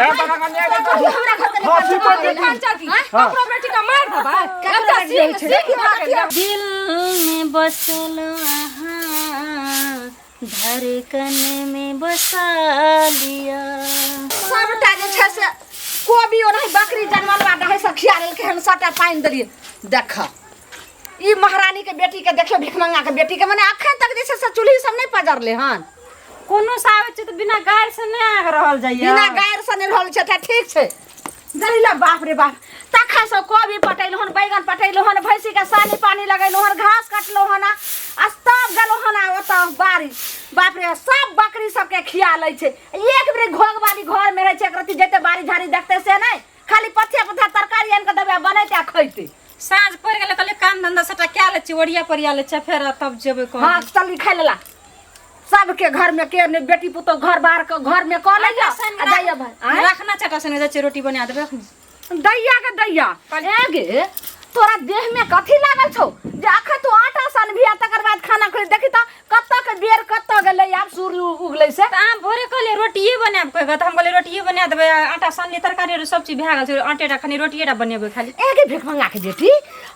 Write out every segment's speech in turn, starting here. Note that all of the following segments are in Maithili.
ए बाबा का न्याय कभी हमरा घर के फांसी पर दे दी। चाची ककरो बेटी के मार देबै ककरो बेटी होइ छै? सिंह भऽ गेल। दिल में बसल अहाँ धड़कन में बसा लिया। सबटा जे छै से कोबी ओनाही बकरी जनमल बा रहै से खिया लेलकै हन, सबटा पानि देलियै। देख ई महारानी के बेटी के देखियो, भिखमंगा के बेटी के, मने अखन तक जे छै से चूल्ही सब नहि पजरले हन। कोनो से आबै छै तऽ बिना गारि से नहि आगि रहल जाइया। बिना गारि से नहि रहल छै तऽ ठीक छै। जलिला बाप रे बाप, तखन से कोबी पटेलहुँ हन, बैगन पटेलहुँ हन, भैंसी के सानी पानी लगेलहुँ हन, घास कटलहुँ हन, आ तब गेलहुँ हन आ ओतऽ बाड़ी। बाप रे, सब बकरी सबके खिया लै छै। एक बेर घोघ वाली घर में रहै छै, एक रत्ती जैते बाड़ी झाड़ी देखते से नहि, खाली पथिया पथिया तरकारी आनि कऽ देबै आ बनेतै आ खैतै। साँझ पड़ि गेलै, कहलियै काम धंधा सबटा कए लै छी, ओरिया पोरिया लै छी, फेर तब जेबै कहै। हाँ, चल खाइ लेला। सबके घर में के ने बेटी पुतोह घर बाहर के घर में कऽ लैया आ जाइया भाई। आँय? रखना चाटा संगे जाइ छियै, रोटी बना देबै अखनी। दैया के दैया, ए गे, तोरा देह में कथी लागल छौ जे अखन तू आटा सनभी आ तकर बाद खाना खोल? देखी तऽ कतऽ के बेर कतऽ गेलै, आब सूर्य उगलै से। तऽ अहाँ भोरे कहलियै रोटिए बनायब कहि कऽ, तऽ हम कहलियै रोटिए बना देबै। आ आटा सनलियै, तरकारी आर सब चीज भए गेल छै, आटे टा खाली रोटिए टा बनेबै खाली। ए गे भिखमंगा के बेटी,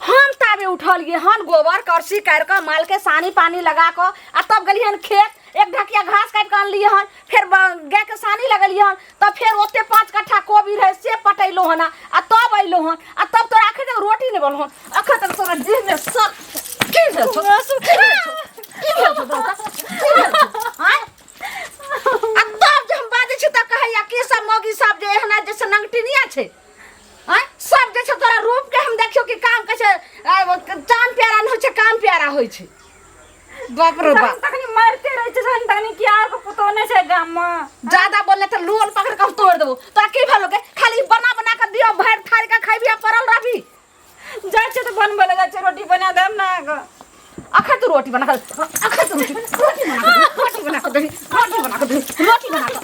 हम ताबे उठलियै हन, गोबर करसी काटि कऽ माल के सानी पानी लगा कऽ आ तब गेलियै हन खेत, एक ढकिया घास काटि कऽ अनलियै हन, फेर गाय के सानी लगेलियै हन, तब फेर ओते 5 कट्ठा कोबी रहै से पटेलहुँ हन आ तब अयलहुँ हन, आ तब तोरा अखन तक रोटी नहि बनलहुँ हन। अखन तक तोरा देह में सर की भेल छौ? की भेल छौ? की भेल छौ तोरा? की भेल छौ? आँय? आ तब जे हम बाजै छी तऽ कहैया की सब मौगी सब जे एहना जैसे नंगटिनिया छै। आँय? सब जे छै तोरा रूप के हम देखियौ कि काम कहै छै, चान प्यारा नहि होइ छै, काम प्यारा होइ छै। बाप रे बाप। तखनी मारते रहै छै जहन तखनी कि आर को पुतोह नहि छै गाम मे। ज्यादा बोलले तऽ लोल पकड़ के हम तोड़ देबो। तोरा की भेलो गे? खाली बना बना के दियो, भरि थारी के खैबी आ पड़ल रहबी। जाइ छै तऽ बनबै लए जाइ छै, रोटी बना देब ने अहाँके। अखन तू रोटी बना के, अखन तू रोटी, रोटी बना के, रोटी बना के दही, रोटी बना के दही, रोटी बना के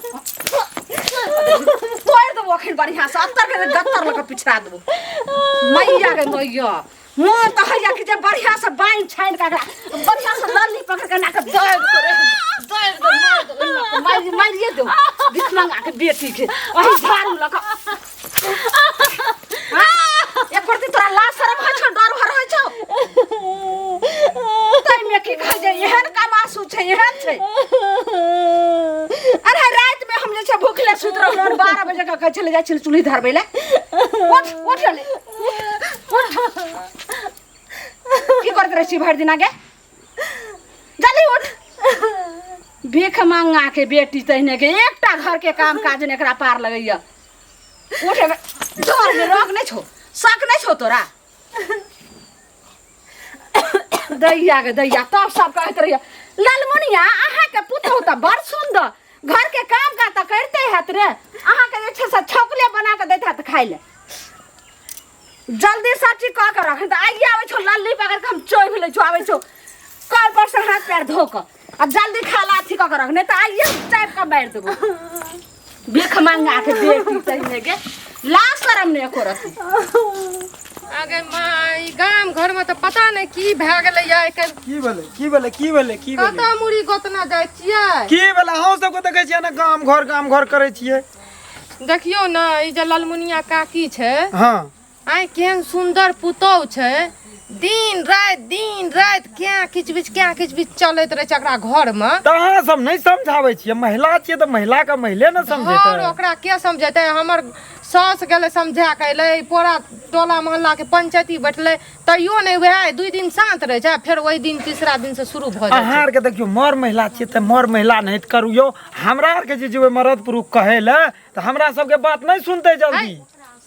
तोड़ देबो अखन बढ़िया से, अत्तर के गत्तर लऽ के पिछड़ा देबो। मैया गे मैया, मोर तऽ हैया कि जे बढ़िया से बान्हि छानि के एकरा बढ़िया से लल्ली पकड़ के ना के दर्द करे, दर्द मार दो, मारि मारिए दो भिखमंगा के बेटी के, वही झाड़ू लऽ के। एक प्रति तोरा लाज शरम होइ छौ, डर भर होइ छौ? ताहिमे की कहै छै, एहन कमासू छै, एहन छै। अरे राति में हम जे छै भूखले सुति रहलहुँ, 12 बजे के कहै छलै जाइ छलै चूल्ही धरबै लए। उठ उठ ले, उठ। की करैत रहै छी भरि दिना गे? जल्दी उठ। भीख मांगा के बेटी तहिने के एकटा घर के काम काज ने एकरा पार लगैया। उठ, डर में रोक नहीं छो, शक नहीं छो तोरा। दैया के दैया, तब सब कहैत रहिया ललमुनिया अहाँ के पुतहु तऽ बड़ सुंदर, घर के काम काज तऽ करिते हैत रे, अहाँ के जे छै से छौकले बना के दैत हैत खाइ ले। जल्दी सब चीज कऽ के रख, तऽ आइए आबै छौ लल्ली पकड़ के हम चोभि लै छौ, आबै छौ कल पर से हाथ पैर धो कऽ आ जल्दी खाला अथी कऽ के रख, नहीं तऽ आइए हम चापि कऽ मारि देबो। भीख मंगा के बेटी तहिने के लाज शरम नहि एको रत्ती। आगे माँ, ई गाम घर में तऽ पता नहि की भए गेलै या आइ काल्हि। की भेलै, की भेलै, की भेलै, की भेलै? कतऽ मुड़ी गोतना जाइ छियै? की भेलै? अहूँ सबके देखै छियै ने गाम घर गाम घर करै छियै। देखियौ ने ई जे ललमुनिया काकी छै, हाँ, आइ केहन सुन्दर पुतोहु छै, दिन राति दिन राति क्या किच बिच क्या किच बिच चलैत रहै छै एकरा घरमे। तऽ अहाँ सब नहि समझाबै छियै? महिला छियै तऽ महिला के मैले ने समझेतै। घर ओकरा के समझेतै? हमर साउस गेलै समझा के एलै, पूरा टोला मोहल्ला के पंचायती बैठलै, तैयो नहि। वएह 2 दिन शान्त रहै छै, फेर ओहि दिन तीसरा दिन से शुरू भऽ जाइ अहाँ छै। आरके देखियौ मर महिला छियै तऽ मर महिला नहि करू यौ। हमरा आरके जे जेबै मरद पुरुष कहै लए तऽ हमरा सबके बात नहि सुनतै जल्दी।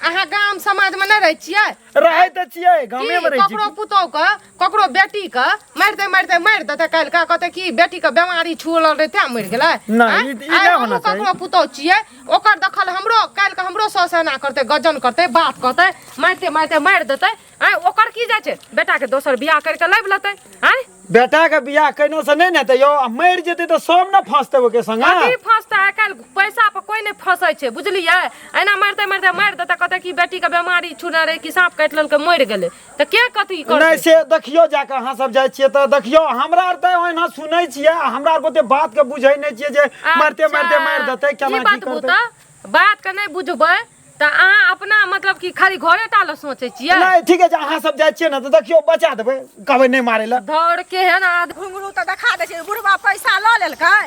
अहाँ गाम समाज में नहि रहै छियै? रहै तऽ छियै, गामे में रहै ककरो छियै। पुतोह के ककरो बेटी के मारिते मारिते मारि देतै, काल्हि के कहतै कि बेटी के बेमारी छुअल रहै तें मरि गेलै। नहि, आँय? ई आइ नहि होना हमहूँ चाही। ककरो पुतोह छियै, ओकर दखल हमरो काल्हि के हमरो साउस एना करतै, गजन करतै, बात कहतै, मारिते मारिते मारि देतै। आँय, ओकर की जाइ छै? बेटा के दोसर बियाह करि के लाबि लेतै। आँय, बेटा के बियाह केने से नहि ने हेतै यौ, आ मरि जेतै तऽ सब ने फंसतै ओके संगे। कथी फंसतै? आइ काल्हि पैसा पर कोई नहि फंसै छै, बुझलियै? एना मारिते मारिते मारि देतै, कहतै कि बेटी के बेमारी छूने रहै कि साँप काटि लेलकै मरि गेलै, तऽ के कथी करतै? नहि से देखियौ जाके, अहाँ सब जाइ छियै तऽ देखियौ। हमरा आर तऽ ओहिना सुनै छियै, हमरा आर ओते बात के बुझै नहि छियै जे मारिते मारिते मारि देतै, केना ई की बात करतै। बूता बात के नहि बुझबै तऽ अहाँ अपना मतलब कि खाली घरे टा लए सोचै छियै। नहि ठीके छै, अहाँ सब जाइ छियै ने तऽ देखियौ बचा देबै, कहबै नहि मारै लए। धर के है ना घुंघरू तऽ देखा दै छै, बुढ़बा पैसा लऽ लेलकै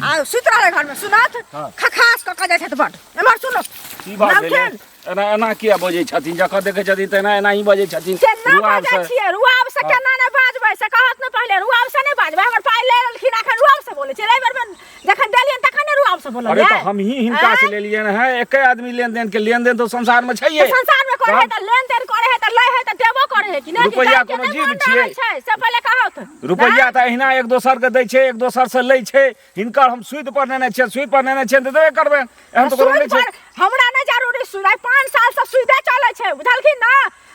आ सुति रहलै घरमे, सुनत खखास कऽ कऽ जाइ छथि बड। एम्हर सुनू। की बात भेलै? नमकीन। एना एना किया बजै छथिन? जखन देखै छथिन तऽ एना एना ही बजै छथिन। केना रुआब बाजै से। छियै? रुआब से केना नहि बाजबै से कहत ने पहिले। रुआब से नहि बाजबै? हमर पाइ ले लेलखिन, एखन रुआब से बोलै छै। रवि बेर जखन देलियनि तखन ने रुआब से अरे बोललियै। तऽ हमही हिनका से लेलियनि है, एके आदमी लेन देन के लेन देन तऽ संसार में छैहे। तऽ संसार में करे है तऽ लेन देन करे है, तऽ लै है तऽ देबो करे है कि नहि? रुपैआ कि कोनो नहि जीव मन छियै? रहै छै से पहिले कहत। रुपैआ तऽ अहिना एक दोसर के दै छै, एक दोसर से लै छै। हिनकर हम सूद पर नेने छियै, सूद पर नेने छियै तऽ देबे करबै, एहन तऽ कोनो सूद नहि छै। पर हमरा नहि जरूरी सूद, आइ 5 साल से सूदे चलै छै, बुझलखिन ना?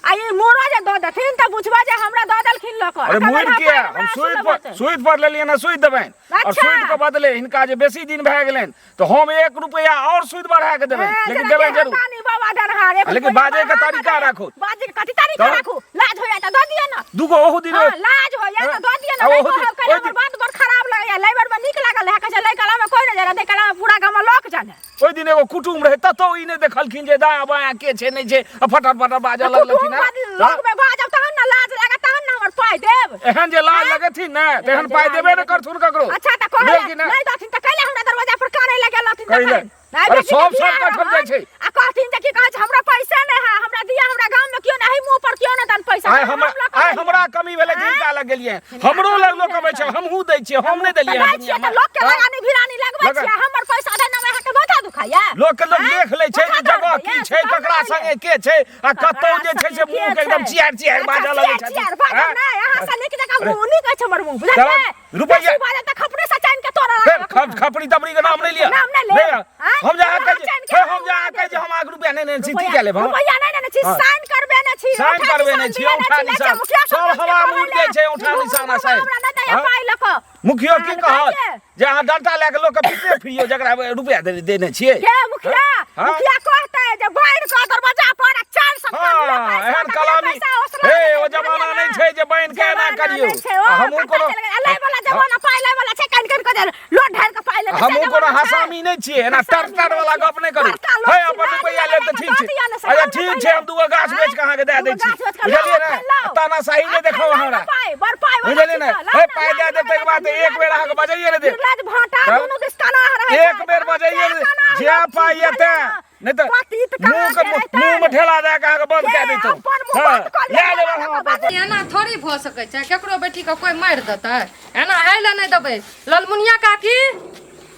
आ ई मोरो जे दऽ देथिन तऽ बुझबै जे हमरा दऽ देलखिन लऽ कऽ। अरे एकर मुड़ि बदला किया? पाइ हम हमरा सूद असुल पर होतै। सूद पर लेलियै ने, सूद देबनि। और अच्छा। सूद के बदले हिनका जे बेसी दिन भए गेलनि तऽ हम 1 रुपैआ और सूद बढ़ा के देबनि, ए, लेकिन जेना देबनि कि जरूर। हरदानी बाबा देनहार, एक लेकिन रुपैआ बाजै के बढ़ा तरीका देबै। राखू। बाजै के कथी तरीका तऽ? राखू? लाज होइया तऽ दऽ दिअ ने। दूगो ओहू दिन हँ, लाज होइया तऽ दऽ दिअ ने। आ नहि ओहू दिन- कहब कहियो, ओहि हमर दिन- बात बड़ खराब लगैया। लैबर में नीक लागल रहै, कहै छै लै कला में कोइ नहि जाने, दै कला में पूरा गाम में लोक जाने। ओहि दिन एगो कुटुम रहै, ततौ ई नहि देखलखिन जे दायाँ बायाँ के छै नहि छै, आ फटर फटर बाजऽ लगलखिन। कुटुम हँ लोग में बाजब तहन ने लाज लागत, तहन ने हमर पाइ देब। एहन जे लाज लगथिन ने तऽ एहन पाइ देबे नहि करथुन ककरो। अच्छा तऽ कहै भेल कि नहि? नहि दथिन तऽ कैले हमरा दरवाजा पर कानै लगे लथिन? कैले? तखन नहि अरे बेटी के सब बियाह सब कठल जाइ छै। रहन, आ कहथिन जे की कहै छै, हमरा पैसे नहि है, हमरा दिया, हमरा गाम में केओ नहि, मुँह पर केओ नहि दन पैसा। आइ हम हमरा लऽ कऽ आइ गेलियै। हमरा कमी भेलै कि हिनका लग गेलियै? हमरो लग लोक अबै छै, हमहूँ दै छियै, हम नहि देलियै? दै छियै तऽ लोक के लगानी भिरानी लगबै लगा- छियै। हमर पैसा देने में अहाँके माथा दुखाइया? लोक के लोक आँय? देख लै छै जे माथा जगह दर्द की होइया? छै, ककरा माथा संगे के छै, आ कतौ जे छै से मुँह के एकदम चियार चियार बाजऽ लगै अच्छा, छथिन। चियार बाजब आँय? नहि, अहाँ से नीक जकाँ अरे। मुँह नीक अछि हमर मुँह, बुझलियै? तब रुपैआ- बेसी बाजब तऽ खपड़े से चानि के तोरा फेर लागब। खपड़ी तपड़ी के नाम नहि लिअ। नाम नहि लेब। आँय? हम जे अहाँ कहै अहाँ छी चानि के हे, हम जे अहाँ कहै छी हम अहाँके रुपैआ नहि नेने छी, की कए लेब हम? रुपैआ नहि नेने छी, हाँ। साइन करबे नहि छी, साइन औंठा करबे निशान नहि छी, दिए औंठा नहि छी, निशान। मुखिया सब सरपंच के हवा कहै उड़ि जाइ लए। छै, औंठा निशान आ साइन। हमरा नहि दैया हाँ? पाइ लऽ कऽ। मुखियो की हाँ, कहत कहै जे अहाँ डंटा लए कऽ लोकके पिटने फिरियौ जकरा रुपैआ देने छियै? के मुखिया? हाँ? मुखिया कहतै जे बाढ़ि कऽ दरवाजा पर आ 400 हाँ, लिअ पैसा, एहन तखने कलामी पैसा ओसला हे देतै, ओ जमाना बुझलियै नहि ने? छै जे बान्हि के एना जमाना करियौ। नहि छै, ओ आ हमहूँ कतऽ कोनो चलि गेलै? लै वाला जमाना पाइ लै वाला छै, कनि कनि कऽ जे लोड ढारि कऽ पाइ लेतै, से हमहूँ कोनो जमाना छै। हसामी नहि छियै, एना हसामी टर टर नहि वाला छियै। गप नहि करू। बड़का लोक हे छी, अपन लाज रुपैआ लगै लेब तऽ तऽ ठीक दऽ छै। दिअ ने से, अच्छा गाममे ठीक छै, पहिले। हम दूगो गाछ बेच कऽ अहाँके दए दै दूगो छी, गाछ बेच कऽ लाउ, बुझलियै ने? एखन लाउ। तानाशाही नहि एखन देखाउ लाउ हमरा, ने पाइ, बड़ पाइ वाला बुझलियै छी ने? तऽ, लाउ हे ने, पाइ लाज दए देब लगै ताहिके बाद तऽ एक बेर अहाँके बजैए नहि देब। निर्लज भाँटा तब? दुनू दिस कनाह रहै एक छै। बेर बजैए से कनाह जे लोक छी, पाइ बुझलियै एतै ने? नहि तऽ पतित कहाँ मुँह के के रहितै? मुँह में ठेला दए कऽ अहाँके बंद कए के दैतहुँ। अपन मुँह हँ, बंद कऽ लिअ, लए लेबै हम लए अपन। लेबै। एना थोड़ी भऽ सकै छै, केकरो बेटीके कोइ मारि देतै एना हइ लए नहि देबै। ललमुनिया काकी,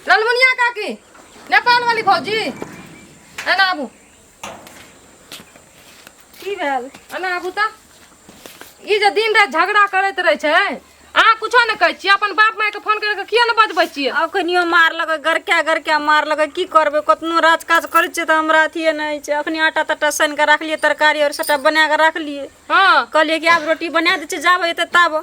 ललमुनिया काकी, नेपाल वाली भौजी, एना आबू। की भेल? एना आबू। तऽ ई जे दिन राति झगड़ा करैत रहै छै, अहाँ कुछो नहि कहै छियै? अपन बाप मायके फोन करि कऽ किया नहि बजबै छियै? आब कनियो मार लगै, गरका गरका मार लगै। की करबै? कतनो राज काज करै छियै तऽ हमरा अथिए नहि होइ छै। अखनी आटा ताटा सानि कऽ राखलियै, तरकारी आओर सबटा बना कऽ राखलियै। हँ। कहलियै कि आब रोटी बना दै छियै, जाबे एतै ताबे।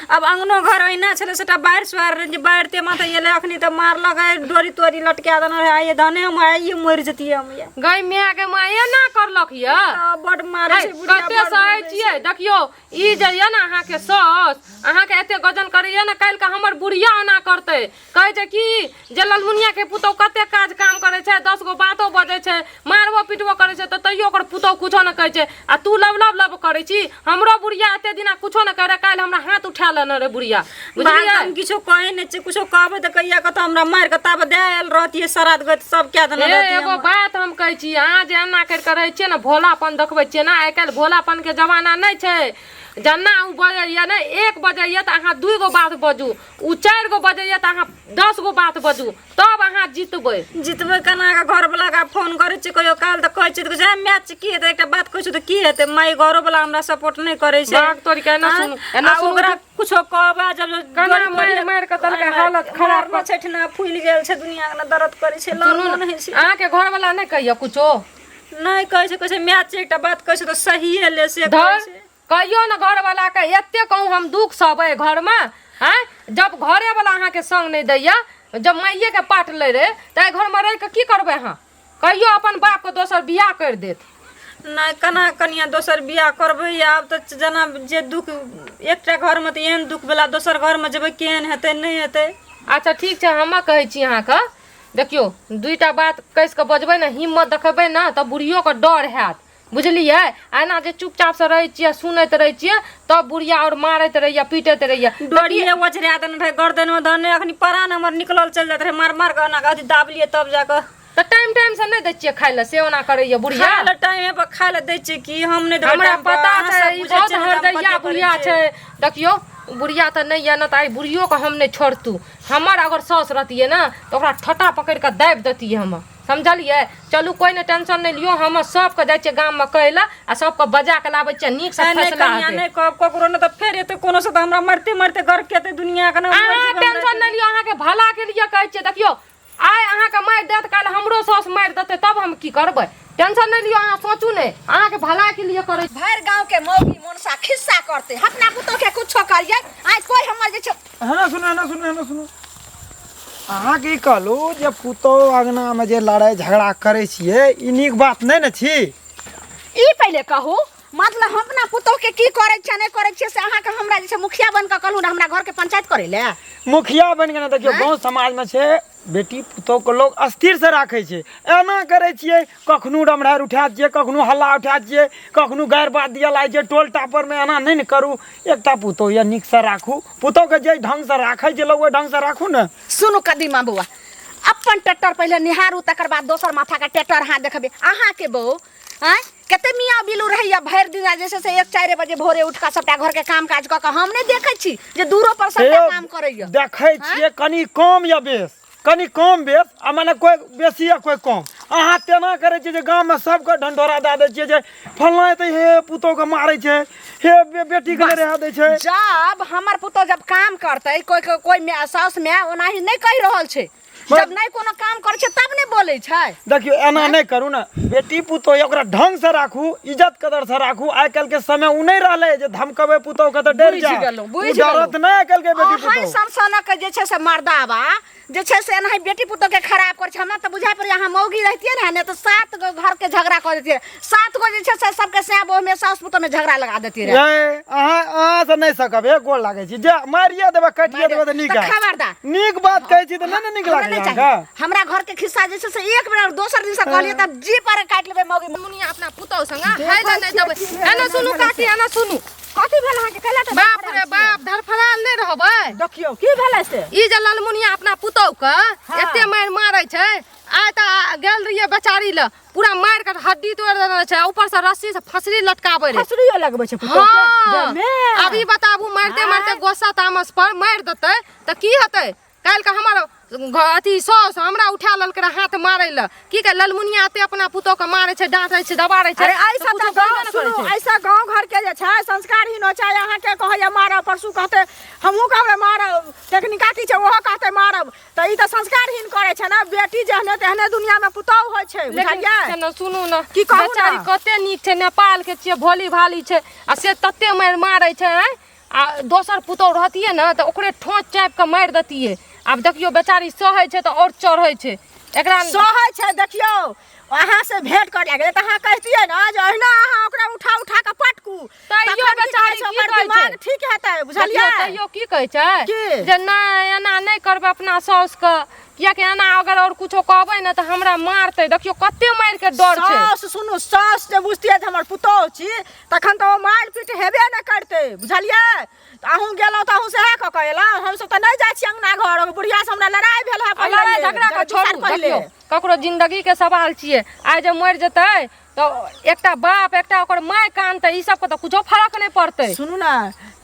आब अङ्गनो घर ओहिना छलै, सबटा बाढ़ि सुआरि रहै जे बाढ़िते माथा एलै। अखनी तऽ मारलक, डोरी तोरी लटका देने रहै। आइए धाने हम आइए मरि जतियै हम। ये गै माय, गै माय, एना करलक यऽ? तऽ बड्ड मारै छै बुढ़िया, कते बड्ड सहै मारै छै। छियै? देखियौ, ई जे यऽ ने अहाँके साउस अहाँके एते गजन करैया ने, काल्हिके हमर बुढ़िया ओना करतै। कहै छै कि जे ललमुनियाके पुतहु कते काज काम करै छै, 10 गो बातो बजै छै, मारबो पिटबो करै छै, तऽ तैयो ओकर पुतहु कुछो नहि कहै छै, आ तू लब लब लब करै छी। हमरो बुढ़िया एते दिना कुछो नहि करै, काल्हि हमरा हाथ उठा लेने रहै बुढ़िया, बात बुझलियै? हम किछो कहै नहि छियै। किछो कहबै तऽ कहिया कतऽ हमरा मारि कऽ ताबे दए आयल रहतियै, सराद गति सब कए देने हे रहतियै एगो हमर। बात हम कहै छी, अहाँ जे एना करि कऽ रहै छियै ने, भोलापन देखबै छियै ने, आइ काल्हि भोलापनके जमाना नहि छै। जेना ओ बजैए ने, एक बजैए तऽ अहाँ 2 गो बात बजू, ओ 4 गो बजैए तऽ अहाँ 10 गो बात बजू, तब अहाँ जीतबै। जितबै केना कऽ? घरवला के फोन करै छियै कहियो काल तऽ कहै छियै तऽ कहै छै मैच की हेतै? एकटा बात कहै छियै तऽ की हेतै? माय घरोवला हमरा सपोर्ट नहि करै छै। बाग तोड़ि कऽ एना सुनू, एना आ सुनू। ओकरा कुछो कहबै जब केना मारि मारि कऽ देलकै, हालत खराब। मारनो छै ठिना, फूलि गेल छै, दुनिया के दर्द करै छै, सुनू लड़नो ने नहि छै। अहाँके घरवला नहि कहैए कुछो? नहि कहै छै। कहै छै मैच एकटा बात कहै छै तऽ सहिए ले, से कहै धर छै। कहियो ने घरवलाके, एते कहूँ हम दुख सहबै घरमे? आँय, जब घरेवला अहाँके संग नहि दैया, जब माइएके पाट लै रहै, तऽ एहि घरमे रहि कऽ की करबै अहाँ? कहियो अपन बापके दोसर बियाह करि देत। नहि, केना कनिया दोसर बियाह करबै? आब तऽ जेना जे दुख एकटा घरमे तऽ एहन दुख भेला, दोसर घरमे जेबै केहन हेतै नहि हेतै। अच्छा ठीक छै, हम कहै छी अहाँके देखियौ दुईटा बात कसि कऽ बजबै ने हिम्मत देखेबै ने तऽ बुढ़ियोके डर हैत बुझलियै आ एना जे चुपचापसँ रहै छियै सुनैत रहै छियै तब बुढ़िया आओर मारैत रहैया पीटैत रहैया डोरिये ओझरा देने रहै गर्दनमे धने अखनी प्राण हमर निकलल चलि जाइत रहै मार मार कऽ एना कऽ अथी दाबलियै तब जाकऽ तऽ टाइम टाइम से नहि दै छियै खाय लए से ओना करैया बुढ़िया खाय लए टाइमे पर खाय लए दै छियै की हम नहि देबै हमरा टाइम पर पता अहाँ छै सब ई बुझै बहुत छियै ने जे हम हरदैया कते करै बुढ़िया छियै। छै देखियौ बुढ़िया तऽ नहि यऽ ने तऽ आइ बुढ़ियोके हम नहि छोड़तू हमर अगर साउस रहतियै ने तऽ ओकरा ठोटा पकड़ि कऽ दाबि दैतियै हम समझलियै चलू कोइ नहि टेंशन नहि लियौ हम सबके जाइ छियै गाममे कहै लए आ सबके बजा कऽ लाबै छियै नीकसँ नहि फैसला कनिया हेतै नहि कहब ककरो नहि तऽ फेर एतै कोनो से तऽ हमरा मरते मरते गर्व केतै दुनिया के ना अहाँ टेंशन नहि लियौ अहाँके भलाके लिए कहै छियै देखियौ आइ अहाँके मारि देत काल्हि हमरो साउस मारि देतै तब हम की करबै टेंशन नहि लियौ अहाँ सोचू नहि अहाँके भलाके लिए करै छी। भरि गांव के मौगी मनसा खिस्सा करते अपना पुतोह के कुछो करिए आइ कोई हमर जे छै हँ सुनू हँ सुनू हँ सुनू अहाँके ई कहलहुँ जे पुतोहु अङ्गनामे जे लड़ाइ झगड़ा करै छियै ई नीक बात नहि ने छी ई पहिले कहू मतलब हम अपना पुतोह के की करै छियै नहि करै छियै से अहाँके हमरा जे छै मुखिया बन कऽ कहलहुँ ने हमरा घरके पंचायत करै लए मुखिया बनि कऽ ने देखियौ गाँव समाजमे छै बेटी पुतोहके लोक स्थिरसँ राखै छै एना करै छियै कखनो डमरारि उठा छियै कखनो हल्ला उठा छियै कखनो गारि बात दिअ लागै छियै टोल टापरमे एना नहि ने करू एकटा पुतोह यऽ नीकसँ राखू पुतोहके जाहि ढङ्गसँ राखै छै लोक ओहि ढङ्गसँ राखू ने सुनू कदीमा बौआ अपन ट्रैक्टर पहिले निहारू तकर बाद दोसर माथाके ट्रैक्टर अहाँ देखबै अहाँके बौ आँय कते मियाँ बिलू रहैया भरि दिन जे छै से एक चारि बजे भोरे उठि कऽ सबटा घरके काम काज कऽ कऽ हम नहि देखै छी जे दूरो पर सबटा हेयौ, काम करैया देखै छियै कनि कम या बेस कनि कम बेस आ मने कोइ बेसी या कोइ कम अहाँ तेना करै छियै जे गाममे सबके ढंढोरा दए दै छियै जे फल्लाँ एतै हे पुतोहके मारै छै हे बेटीके नहि रहऽ दै छै जब हमर पुतोह जब काम करतै कोइ कोइ साउस माय ओनाही नहि कहि रहल छै जब नहि कोनो काम करै छै तब नहि बोलै छै देखियौ एना नहि करू ने बेटी पुतोह यऽ ओकरा ढंगसँ राखू इज्जत कदरसँ राखू आइ काल्हिके समय ओ नहि रहलै जे धमकबै पुतोहके तऽ डरि बुझि जायत गेलहुँ, ओ बुझि डरत गेलहुँ। नहि आइ काल्हिके बेटी अहाँ पुतोह सन सनक जे छै से मर्दाबा जे छै से एनाही बेटी पुतोहके खराब करै छै हमरा तऽ बुझाइ पड़ैए अहाँ मौगी रहितियै ने नहि तऽ सात गो घरके झगड़ा कऽ दैतियै सात गो जे छै से सबके सैं बहुमे साउस पुतोहमे झगड़ा लगा दैतियै रहए ए अहाँ अहाँ से नहि सकब हे गोर लागै छी जे मारिए देबै काटिए देबै तऽ नीक तऽ हैत। खबरदार। नीक बात कहै छी तऽ नहि ने नीक हमरा लागै नहि अहाँके चाही हमरा घर के खिस्सा जे छै से एक बेर और दोसर दिन से कहलियै तब जी पर काटि लेबै मौगी मुनिया अपना पुतहु संगे है जे नहि देबै एना सुनू काकी एना सुनू कथी भेल अहाँके कैला तऽ बाप रे बाप धरफड़ाल नहि रहबै देखियौ की भेलै से ई जे ललमुनिया अपना पुतहु के एते मारि मारै छै आइ तऽ गेल रहियै बेचारी लए पूरा मारि के हड्डी तोड़ि देने छै ऊपर से रस्सी से फसरी लटकाबै रहै फसरियो लगबै छै पुतोह के हाँ गमे। अभी बताबू मारते मारते गुस्सा तामस पर मारि देतै तऽ की हेतै काल्हि के हमर अथी साउस हमरा उठा लेलकै रहए हाथ मारै लए की कहै ललमुनिया एते अपना पुतोह के मारै छै डाँटै छै दबारै छै अरे ऐसा तऽ तऽ कुछो करबे गाँव ने करै सुनू छै। ऐसा गाँव घर के जे छै संस्कारहीन होइ छै अहाँके कहैया मारब परसू कहतै हमहूँ कहबै मारब टेक्निका की छै ओहो कहतै मारब तऽ ई तऽ संस्कारहीन करै छै ने बेटी जेहने तेहने दुनियामे पुतोहु होइ छै लेकिन बुझलियै से ने सुनू ने की कहू ने? बेचारी कते नीक छै नेपाल के छियै भोली भाली छै आ से तते मारि मारै छै आँय आ दोसर पुतोहु रहतियै ने तऽ ओकरे ठोस चापि कऽ मारि देतियै आब देखियौ बेचारी सहै छै तऽ आओर चढ़ै छै एकरा सहै छै देखियौ अहाँ से भेंट करे गेलै तऽ अहाँ कहितियै ने जे अहिना अहाँ ओकरा उठा उठा कऽ पटकू तैयो तखन की बेचारी कहै छै, की ओकर कहै छै? दिमाग ठीक हेतै बुझलियै देखियौ तैयो की कहै छै की? जे नहि एना नहि करबै अपना साउसके कियाकि एना अगर आओर कुछो कहबै ने तऽ हमरा मारतै देखियौ कते मारिके डर छै साउस सुनू साउस जे बुझतियै जे हमर पुतोहु छी तखन तऽ ओ मारि पीट हेबे नहि करतै बुझलियै तऽ अहूँ गेलहुँ तऽ अहूँ सएह कऽ कऽ एलहुँ हमसभ तऽ नहि जाइ छी अङ्गना घर ओहि बुढ़ियासँ हमरा लड़ाइ भेल है आ लड़ाइ झगड़ा के छोड़ू पहिले देखियौ ककरो जिंदगी के सवाल छियै आइ जे मरि जेतै तऽ एकटा बाप एकटा ओकर माय कानतै ई सबके तऽ कुछो फरक नहि पड़तै सुनू ने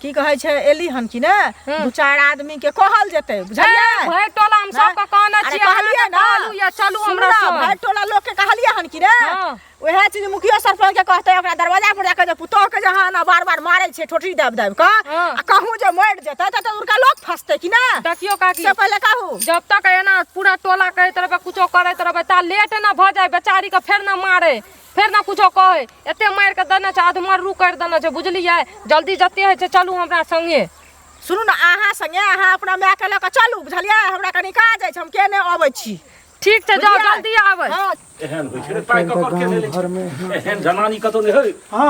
की कहै छै एली हन कि ने दू चारि आदमी के कहल जेतै बुझलियै भरि टोला हम सबके कहने अरे छियै कहलियै अहाँके ने कहलू या चलू सुनू हमरा ने, संग भरि टोला लोक के कहलियै हन कि ने हँ। वएह चीज मुखिया सरपंच के कहतै ओकरा दरवाजा पर जाके जे पुतोह के जे अहाँ एना बार बार मारै छियै ठोठी दाबि दाबि कऽ हँ। आ कहूँ जे मरि जेतै तऽ हुनका लोक फंसतै कि ने देखियौ काकी से पहिले कहू जब तक एना पूरा टोला कहैत रहबै कुछो करैत रहबै ता लेट न भऽ जाय बेचारी के फेर न मारे फेर न कुछो कहै एते मारि के देने छै अधमरू करि देने छै बुझलियै जल्दी जते होइ छै चलू हमरा संगे सुनू ने अहाँ संगे अहाँ अपना मायके लऽ कऽ चलू बुझलियै हमरा कनि काज अछि हम के नहि अबै छी ठीक छै जाउ बुझलियै? जल्दी आबै हँ एहन होइ छै रे, पाइ ककर के नहि लै छै एहन जनानी कतौ नहि होइ हँ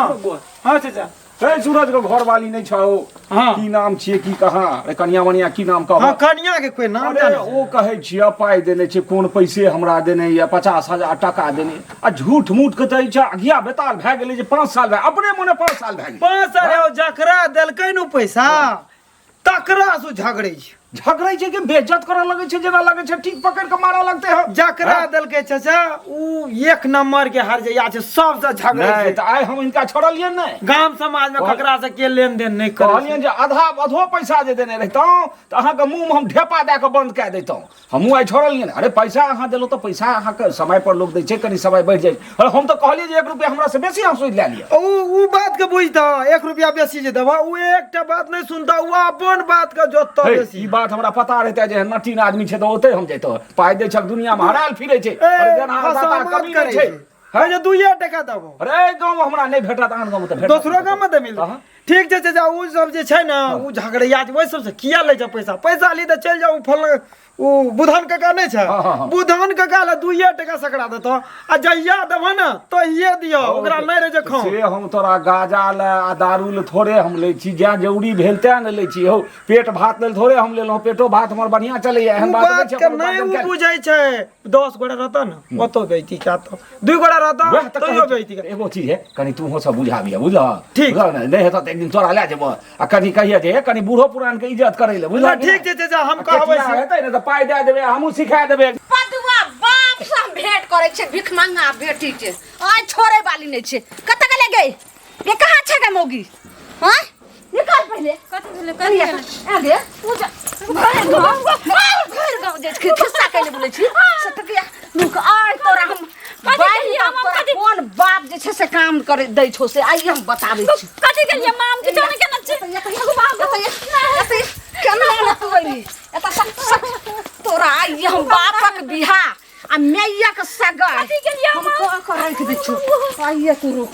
हँ चाचा हे सूरज के घरवाली नहि छौ? हाँ। की नाम छियै, की कहाँ? अरे कनिया मनिया की नाम कहब? हाँ, कनिया के कोई नाम अरे जानै छै? ओ कहै छियै पाइ देने छै, कोन पैसे हमरा देने यऽ, 50,000 टाका देने। आ झूठ मूठ के तऽ छै अगिया बेताल भए गेलै जे 5 साल भए, अपने मने 5 साल भए गेलै। 5 साल यौ, जकरा देलकै नु पैसा तकरा से झगड़ै छै। झगड़ै छै कि बेइज्जत करऽ लगै छै, जेना लगै छै ठीक पकड़ि कऽ मारऽ लगतै हँ। जकरा देलकै चाचा उ एक नंबर के हर जइया छै, सबसे झगड़ै नहि छै। तऽ आइ हम हिनका छोड़लियनि नहि। गाम समाज में ककरा से के लेन देन नहि करै छै। कहलियनि जे आधा अधो पैसा जे देने रहितहुँ तऽ अहाँके मुँहमे हम ढेपा दए कऽ बन्द कए दैतहुँ। हमहूँ आइ छोड़लियनि। अरे पैसा अहाँ देलहुँ तऽ पैसा अहाँके समय पर लोक दै छै, कनि समय बढ़ि जाइ छै। अरे हम तऽ कहलियै जे 1 रुपया हमरा से बेसी अहाँ सूदि लए लिअ। उ बात के बुझतऽ, 1 रुपया बेसी जे देबऽ उ एकटा बात नहि सुनतऽ, उ अपन बात के जोततऽ हे, बेसी। ई बात हमरा पता रहितै जे नटीन आदमी छै तऽ ओतै हम जैतहुँ। पाइ दै छक दुनियामे हरायल फिरै छै। ए, अरे देनहार दाता फसामत कमी नहि करै छै। छै। है जे 2 टका देबो। अरे गाँवमे हमरा नहि भेटत, आन गाँवमे तऽ भेटत। दोसरो गाँवमे तऽ मिलत। हाँ। ठीक छै चाचा, उ सब जे छै ने उ झगड़ैया छै, ओहि सबसँ किया लै छै पैसा? पैसा ली तऽ चलि जाउ फलना, उ बुधन काका नहि छै? हाँ, हाँ, हाँ। बुधन काका लए 2 टका सकरा देतौ, आ जहिया देबह ने तहिये दियौ, ओकरा नहि रहै छै खाउ। से हम तोरा गाजा लए आ दारू लए थोड़े हम लै छी, जैं जरूरी भेल तैं ने लै छी। हौ, पेट भात लेल थोड़े हम लेलहुँ, पेटो भात हमर बढ़िआँ चलैया, एहन उ बात नहि बात छै। के अपन नहि उपार्जन उ कए। बुझै छै। 10 गोटा रहतऽ ने ओतौ बेइज्जती कएतौ, 2 गोटा रहतऽ वएह तऽ तैयो कहै छी। बेइज्जती कएतौ। एगो चीज है, कनि तूहो सब बुझाबिह, बुझलह? ठीक। बुझलह ने? नहि हेतऽ तऽ एक दिन तोरा लए जेबह आ कनि कहिए जे कनि बूढ़ो पुरान के इज्जत करै लए, बुझलह? ठीक छै चाचा, हम कहबै से। हेतै ने तऽ पाइ दए देबै, हमहूँ सिखा देबै। पदुआ बाप से हम भेंट करै छियै भिखमंगा बेटी के, आइ छोड़ै वाली नहि छै। कतऽ गेलै गे? गे कहाँ छै गे मौगी? हाँ निकाल पहिले। कथी भेलै? कथी कथी भेलै? आगे पूजा भरि गाँव, भरि गाँव जे छै खिस्सा कैले बोलै छी सतकिया रुक। आइ तोरा हम कथी बाढ़ि केलियै हम? तोरा कथी? कोन बाप जे छै से काम करे दै छौ से आइ हम बताबै छी। कथी केलियै माम? किछो नहि केने छी। केना ने तू अइली एतऽ? सट सट तोरा आइ हम बापक बियाह आ मैयाक सगाई कथी केलियै हम माम? कऽ कऽ राखि दै छौ। आइए तू रुक,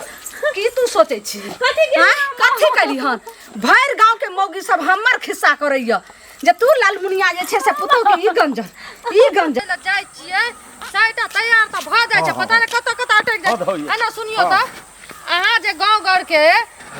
की तू सोचै छी? कथी केलियै आँय? माम? कथी केली हन? भरि गाँव के मौगी सब हमर खिस्सा करैया जे तू लालमुनिया जे छै से पुतहु के ई गंजन ई गंजन। लए जाइ छियै, 4टा तैयार तऽ भऽ जाइ छै, पता नहि कतऽ कतऽ अटकि जाइ हद होइए। छै। एना सुनियौ तऽ, अहाँ जे गाँव घरके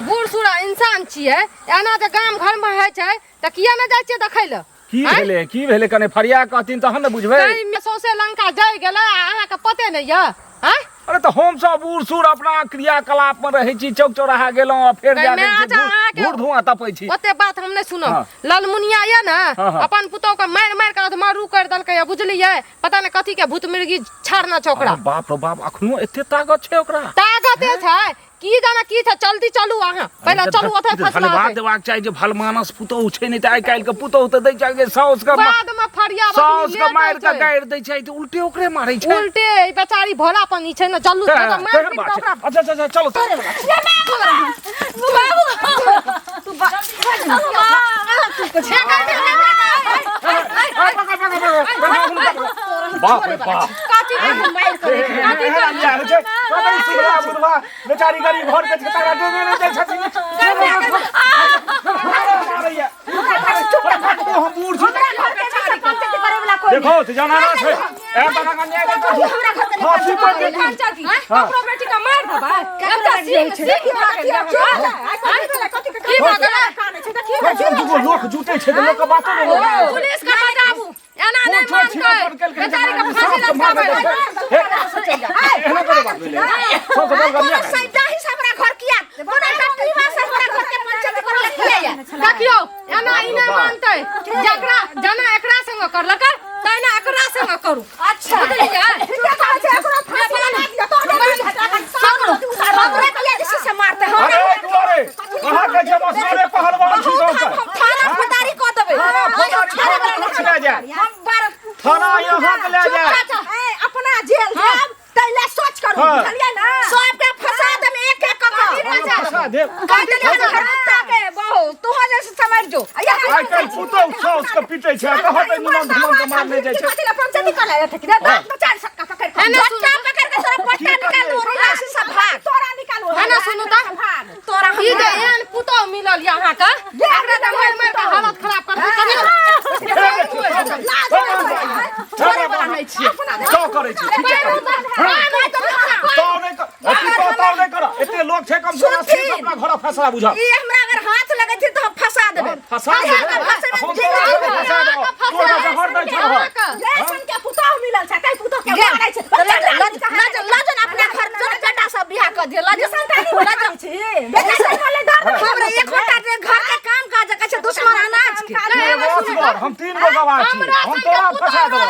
बूढ़ सूढ़ इंसान छियै, एना जे गाम घरमे होइ छै तऽ किया नहि जाइ छियै देखै लए? की आँय? भेलै, की भेलै? कने फरिया कहथिन तहन ने बुझबै। ताहिमे सौंसे लंका जरि गेलै आ अहाँके पते नहि यऽ? आँय? अरे तऽ हम सब बूढ़ सूढ़ अपना क्रियाकलाप में रहै छी, चौक चौराहा गेलहुँ आ फेर जा मैं जाइ अच्छा छी, अहाँके घूर धुआं तपै छी। ओते बात हम नहि सुनब। हाँ। ललमुनिया यऽ ने, हाँ, हाँ। अपन पुतोह के मारि मारि के अधमरू करि देलकै यऽ, बुझलियै? पता नहि कथी के भूत मिर्गी छाड़ने छै ओकरा। अरे बाप रे बाप, अखनो एते ताकत छै ओकरा? ताकते छै की जाने की छै। जल्दी चलू अहाँ, पहिले चलू ओतै फसला धन्यवाद हेतै। देबाक चाही जे भलमानस पुतोहु छै, नहि तऽ आइ काल्हि के पुतोहु तऽ दै छै जे साउस के बाद में फरिया साउस के मारि के गारि दै छै तऽ उल्टे ओकरे मारै छै। उल्टे ई बेचारी भोलापन ई छै ने, जल्लू तेहन तऽ मारि पीट बात कऽ छै। ओकरा। अच्छा अच्छा अच्छा, चलो। तू पकड़ पकड़ पकड़ पकड़, बाप रे बाप। काटी के मारि करे। एहन अन्याय होइ छै? पता नहि सिंघरा बुढ़वा बेचारी गरीब घर के छै, तकरा देने नहि दै छथिन। मारैया। हम बूढ़ छी। हमरा घर के छै पंचायत करे वाला कोई देखो तऽ जनाना छै, एहन तरहक अन्याय नहि करू। हमरा घर के फांसी पर दे दी। ककरो बेटी के मारि देबै? केकरो एकटा बेटी सिंह छै? सिंह भऽ गेल की भऽ गेलै? कम से कम दूगो लोक जुटै छै तऽ लोकके बातो नहि लोक मानै छै। पुलिस के बजाबू, एना नहि कोन छोट छिना मानतै पर केलकै जे बेचारी के मारि फांसी साँप के मारै लटकाबै। छै। हे, एहनो कोनो बात भेलै? सबसँ बड़का कोनो अन्याय। सैदाही से हमरा घर किया, कोनो डटीवा से हमरा घर के पंचायत करे ला किया या? देखियौ, एना ई नहि मानतै। जकरा जेना एकरा संग करलकै तहिना एकरा संग करू। अच्छा बुझलियै? ठीके कहै छै, एकरो फांसी लगा दियौ, तोहरे हमरा किया जे छै से मारते? हमरा अरे दुआरे अहाँ के जे मसरे पहलवान छी गाँव के। हम थाना फौजदारी कऽ देबै। थाना फौजदारी थाना पुलिस लए जाए। हम बार थाना यहाँ के लए जाए। ए, अपना जेल जायब तै ले सोच करू। हाँ। बुझलियै ने? सबके फंसा देम एक एक कऽ कऽ। फंसा देब। कह देलियै हन कुत्ता के बहू तू जैसे समझ जो। आइ काल्हि पुतहु साउस के पिटै छै आ कहत निमन धुमन के मारने जाइ छै। कथी ले पंचायती कर ले रे? दांत में चार सक्का पकड़ के एना सुनू झट्टा पकड़ के तोरा पट्टा निकाल दू रोला से सब भाग। तोरा निकालू। एना सुनू तऽ भाग। तोरा ई जे एहन पुतोह मिलल यऽ अहाँके, एकरा तऽ मारि मारि कऽ हालत खराब कर देलकै। छोड़े वाला नहि छियै। तो करै छी, ठीके करै छी। तो नहि कर, अथी तो तो नहि कर, एते के लोग छै कम से कम सुनथिन। अपना घर फैसला बुझल ई हमरा अगर हाथ लगै छै तऽ हम फंसा देबै फंसा देबै। फंसेबै हम तोरा घरे फंसा देबौ। तोरा जहर दै छौ जैसन के पुतोह मिलल छै ताहि पुतोह के मारै छै लजन अपना घर जो बेटा सब बियाह कर दिया लजन लजन छी बेटा सब बोले डर हमरा एक घंटा जे घर के काम काज करै छै दुश्मन अनाज के असगर हम तीन गो गवाह छी हम तोरा फंसा देबौ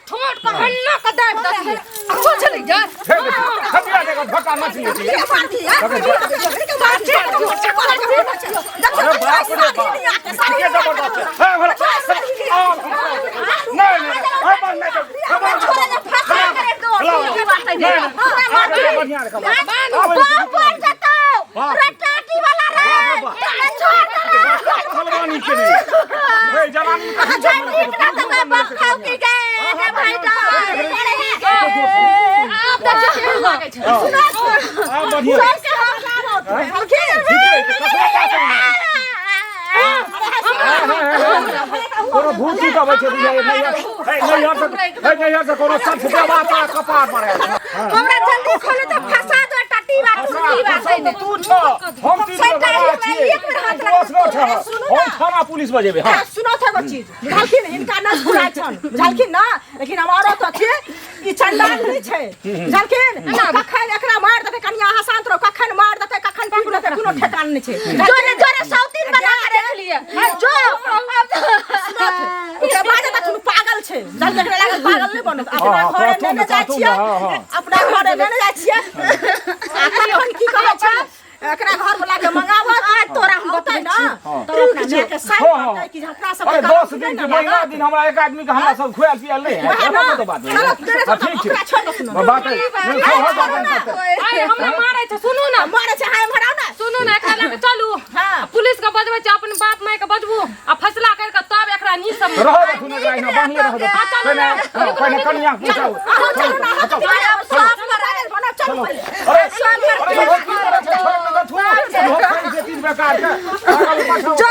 ठोट के हन्ना के दाबि देतियै बुझलियै फेर देखी खटिया जगह धक्का मत लिए अरे बाप रे बाप के जबरदस्त है हे भला आओ नहीं नहीं अरे बंद नहीं नहीं नहीं बढ़िया रखा पहलवानी के लिए हे जवानी आ बढ़िया ठीक है ककरा पास कोनो भूत चूत अबै छै बुझाइए नहीं नहीं यार से नहीं यार से कोनो सच देवा ता कपार पर आयल हमरा जल्दी खोलो त फंसा दो टटी बा टूटी बा फंसा तऽ तू छ हम तीन गो गवाह छियै एक बेर हाथ तू असगर छ हम थाना पुलिस बजेबै हँ सुनो तो एगो चीज बुझलखिन हिनका न बुझाइ छन बुझलखिन ना लेकिन हम औरत अथी ई चंडाल नहि छै बुझलखिन कखन एकरा मार देतै कनिया अहाँ शांत रहू कखन मार देतै कखन पीट देतै कोनो ठेकान नहि छै जोरे जोरे सौतीन बना के रख लिए जो ओकरा बाद तऽ कोनो पागल छै बुझलखिन एकरा लागल पागल नहि बनत अपना हँ, घरे कहथुन लेने जाइ कहथुन, छियै हँ, हँ। अपना घरे लेने जाइ छियै आ कखन की कहै छै एकरा घर वाला के मंगाबत आज तोरा हम औतै बतबै ना छी तऽ अपना माय के साइन हँ, हँ। करतै कि अपना सब अरे 10 दिन के महीना दिन हमरा एक आदमी के हमरा सब खुआल पियाल नहीं है वएह एना ना। तो बात नहीं चलो, है। तेरे हाँ, सब ठीक ओकरा छै छोड़ दो सुनो। बात है नहीं, सब हो जाता है। आइ हमरा मारै छै सुनू ना मारै छै हाय भराउ ना सुनू ना एकरा लऽ के चलू हाँ। पुलिस के बजबै छै अपन बाप माय के बजबू आ फैसला कर के तब एकरा नी सब रहो दो एकरा एहिना बान्हले रहो दो पहिने हाँ, पहिने कनिया के पूछाउ अहाँ चलू ना अहाँ चलो, चलू ना चलू पहिले। अरे अरे हो की करै छै छोड़ दे थू हो खाइ छै तीन बेकार के पागल पाछाँ जो